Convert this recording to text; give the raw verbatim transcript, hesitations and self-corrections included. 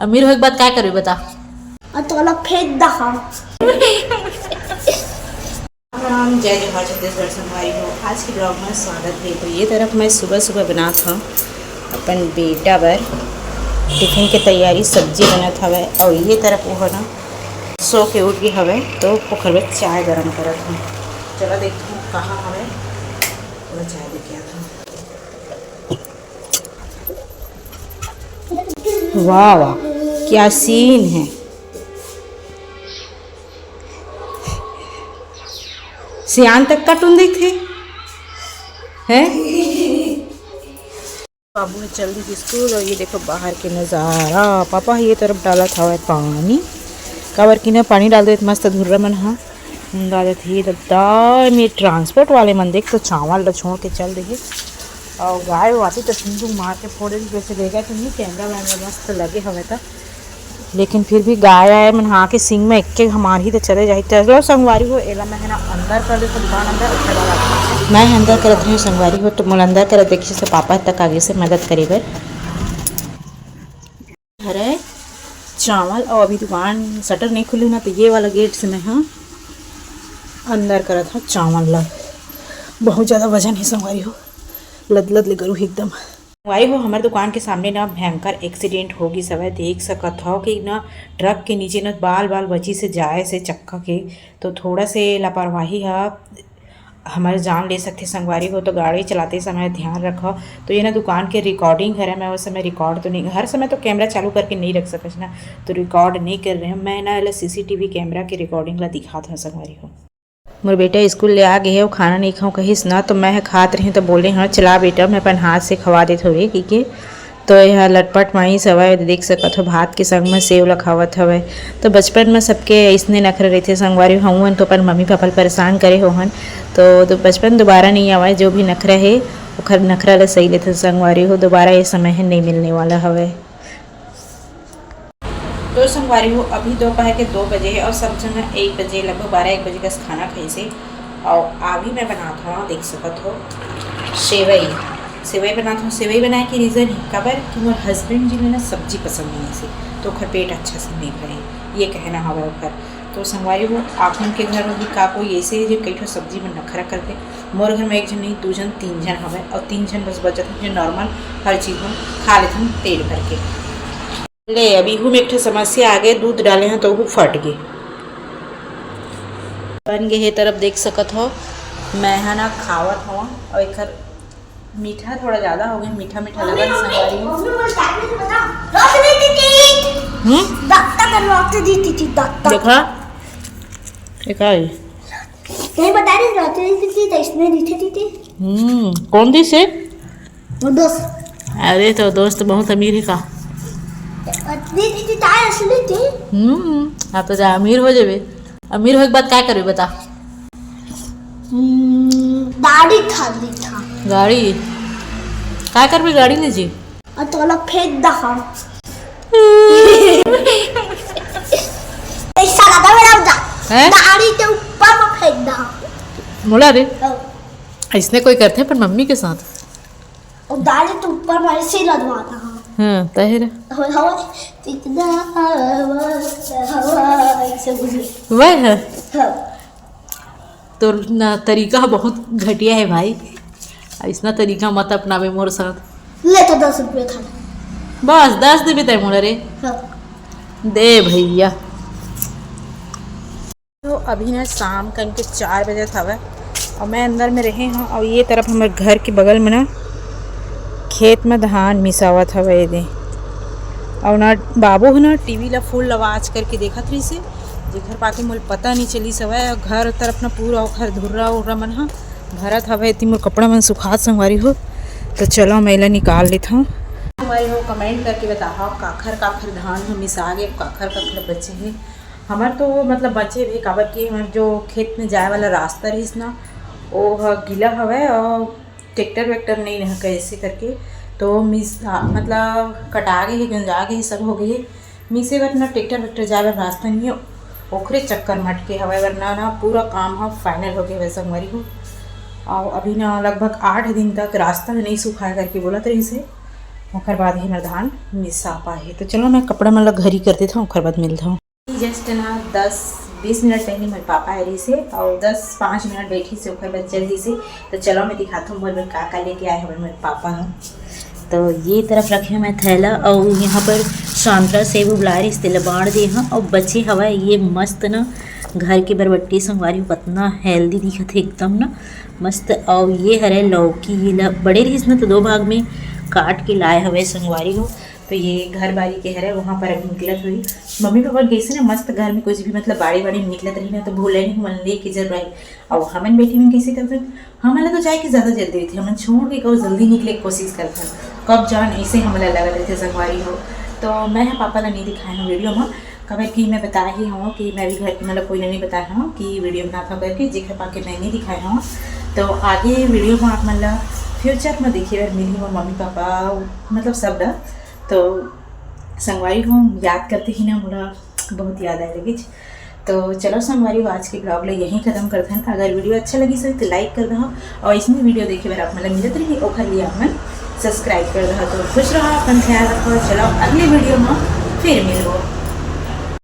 अमीर होए के बाद काय करबे, बता। और तोला फेंक दहा। राम, जय जोहार छत्तीसगढ़ संगवारी हो। आज के ब्लॉग में स्वागत है। तो ये तरफ मैं सुबह सुबह बनात हूँ अपन बेटा बर टिफिन के तैयारी, सब्जी बनत हवे, और ये तरफ वो है ना, सो के उठ गए हवे, तो ओकर बर चाय गरम करत हूँ। चला देखते हैं कहाँ हवे, वो चाय लेके आता हूँ। वाह वाह, क्या सीन है। सियान तक का टुन देखे है। बाबू ने चल दी स्कूल। और ये देखो बाहर के नज़ारा, पापा ये तरफ डालत हवे पानी, काबर कि ना पानी डाल दे त मस्त धुर्रा मन हा डालत ही। दादा में ट्रांसपोर्ट वाले मन देख तो चावल ला छोड़ के चल देहे। और गाय वाती तो सिंधु मार के फोड़ दी, जैसे ले गए तो नहीं, कैमरा वैमरा मस्त लगे हवे था। लेकिन फिर भी गाय आए मन हाँ के सिंग में एक के हमार ही तो चले जाही। चलो संगवारी हो, एला मैं है ना अंदर कर देता दुकान अंदर, ओकर बाद आते हैं। मैं अंदर करत रही हूँ संगवारी हो, तो मोला अंदर करत देखिए से पापा तक आगे से मदद करे बर। हरे चावल, और अभी दुकान शटर नहीं खुले ना, तो ये वाला गेट से मैं हाँ अंदर करत हूँ चावल ला। बहुत ज़्यादा वजन है संगवारी हो, लद लद ले करू एकदम। भाई हो, हमर दुकान के सामने ना भयंकर एक्सीडेंट हो गिस हवय। देख सकत हव कि ना ट्रक के नीचे ना बाल बाल बची से जाए से चक्का के, तो थोड़ा से लापरवाही ह हमर जान ले सकथे संगवारी हो। तो गाड़ी चलाते समय ध्यान रखव। तो ये ना दुकान के रिकॉर्डिंग हरे, मैं उस समय रिकॉर्ड तो नहीं, हर समय तो कैमरा चालू करके नहीं रख सकस ना, तो रिकॉर्ड नहीं कर रहे हूँ मैं ना, एला सीसीटीवी कैमरा के रिकॉर्डिंग ला दिखात हूँ संगवारी हो। मोर बेटा स्कूल ले आ गे हे, अउ खाना नइ खाऊं कहिस ना, तो मैं ह खात रहें तो बोले हंव, "चला बेटा, मैं अपन हाथ से खवा देत हवे," कहिके। तो यह लटपट माईस हवय, देख सकत हो भात के संग म सेव ल खावत हवय। तो बचपन म सबके अइसने नखरा रहिथे संगवारी, हउन तो अपन मम्मी पापा ल परेशान करे होहन, तो, तो बचपन दोबारा नइ आवय। जो भी नखरा हे ओखर नखरा ल सही लेथे संगवारी हो, दोबारा ये समय ह नइ मिलने वाला हवय। तो संगवारी हो, अभी दोपहर के दो बजे हे और सब झन एक बजे, लगभग बारह एक बजे कस खाना खाइसे। और अभी मैं बनात हव, देख सकत हो, सेवई। सेवई बनात हव। सेवई बनाए के रीज़न हे काबर कि मोर हस्बैंड जी में ना सब्जी पसंद नहीं से, तो ओखर पेट अच्छा से नहीं भरे, ये कहना हवय ओखर। तो संगवारी हो, आप मन के घर में भी का कोई ऐसे हे जो कई ठो सब्जी में नखरा करथे? मोर घर में एक झन नहीं, दू झन, तीन झन हवय, और तीन झन बस बचत हे जो नॉर्मल हर चीज़ में खा लेथन पेट भर के। ले, अब इहू में एक ठो समस्या आ गे, दूध डाले हन तो ओहू फट गे। बन गे हे तरफ देख सकत हो, मैं ह ना खावत हव, और एकर मीठा थोड़ा ज्यादा हो गया, मीठा मीठा लगा संगवारी हो। हम्म? देखा, ये का है? नहीं बता रही, रात में दी थी, तो इसमें दी थी, दी थी। हम्म, कौन दी से? वो दोस्त। अरे, तो दोस्त बहुत अमीर है का? दी थी, दी थी, ताई असली थी। हम्म, आप तो जा अमीर हो जावे। अमीर होए के बाद का करबे बता? हम्म, गाड़ी खरीदी था। गाड़ी? का करबे गाड़ी ले जी? और तोला फेंक दहा। पैसा लगा मेरा उदा। हैं? गाड़ी के ऊपर में फेंक दहा। मोला रे? हाँ। इसने कोई करथे अपन मम्मी के साथ? और गाड़ी तो ऊपर में ऐसे ही लदवा दहा। हाँ, तहे रे। हो, हो, इतना हवा, हवा, ऐसे बुझे। वह है? हाँ। तोर ना तरीका बहुत घटिया है भाई, अइसना तरीका मत अपनावे मोर साथ। ले तो दस रुपये खा ले। बस दस देबे तय मोला रे। हाँ। दे भैया। तो अभी ना शाम कन के चार बजे हवय और मैं अंदर में रहे हूँ और ये तरफ हमारे घर के बगल में ना खेत में धान मिसावत हवय ये दे। और ना बाबू ह ना टीवी ला फुल आवाज करके देखत रहिसे, जेकर पाके मोला पता नहीं चलिस हवय। घर तरफ ना पूरा ओखर धुर्रा उर्रा मन ह भरत हवय। एती मोर कपड़ा मन सुखात संगवारी हो, तो चलो मैं एला निकाल लेत हूँ। संगवारी हो, कमेंट करके बताओ काखर काखर धान ह मिसा गे, काखर काखर बचे हे। हमर तो मतलब बचे भी, काबर कि हमर जो खेत में जाए वाला रास्ता रहिस ना, वो ह गीला हवय और ट्रैक्टर वैक्टर नहीं रह कैसे करके तो मिस, आ, मतलब कटा गए हे, गुंजा गए हे, सब हो गए हे। मिसे बर ना ट्रैक्टर वैक्टर जाए बर रास्ता नहीं है, ओखरे चक्कर में अटके हवय, वरना ना पूरा काम ह फाइनल हो गए हवय संगवारी हो। और अभी ना लगभग आठ दिन तक रास्ता नहीं सुखाए करके बोलत रहिस हे, ओकर बाद ही मैं धान मिसा पाही। तो चलो, मैं कपड़ा मन ला घरी कर देथव, ओकर बाद मिलथव। Just ना दस बीस मिनट पहले मोर पापा आए रहिस हे और दस पाँच मिनट बैठिस हे, ओकर बाद चल दिस हे। तो चलो, मैं दिखाथव मोर बर का का लेके आए हवे मोर पापा ह। तो ये तरफ रखे मैं थैला और यहाँ पर सांतरा सेब उबलाए रहिस, तेला बांट दे हव और बचे हवय ये मस्त ना घर के बरबट्टी संगवारी हो, कतना healthy दिखत हे एकदम ना मस्त। और ये हरे लौकी, ये ला बड़े रहिस ना तो दो भाग में काट के लाए हवे संगवारी हो। तो ये घर बारी के हरे, वहाँ पर अभी निकलत हुई। मम्मी पापा कैसे ना मस्त घर में कुछ भी मतलब बाड़ी बाड़ी में निकलत रही ना तो भूले नहीं मन ले के जरूर आई। और हमन बेटी मन कैसे करते, हमन ला तो जाए के ज़्यादा जल्दी रहिथे, हमन छोड़ के कहो जल्दी निकले के कोशिश करथन, कब जान ऐसे हमला लगा रहिथे संगवारी हो। तो मैं ह पापा ला नहीं दिखाए हूँ वीडियो में, काबर कि मैं बताए ही हूँ कि मैं भी घर के मतलब कोई ला नहीं बताए हूँ कि वीडियो बनात हूँ करके, जेकर पाके मैं नहीं दिखाए हूँ। तो आगे वीडियो में आप मन ला फ्यूचर में देखे बर मिली हूँ मम्मी पापा मतलब सब ला। तो संगवारी हो याद करते ही ना मोला बहुत याद आए लगिस। तो चलो संगवारी हो, आज के ब्लॉग ला यहीं खत्म करथन। अगर वीडियो अच्छा लगिस होही तो लाइक कर दहा और इसमें वीडियो देखे बर आप मन ला मिलत रही ओखर लिए आप मन सब्सक्राइब कर दहा। तो खुश रहा, अपन ख्याल रखो। चलो अगले वीडियो में फिर मिलबो।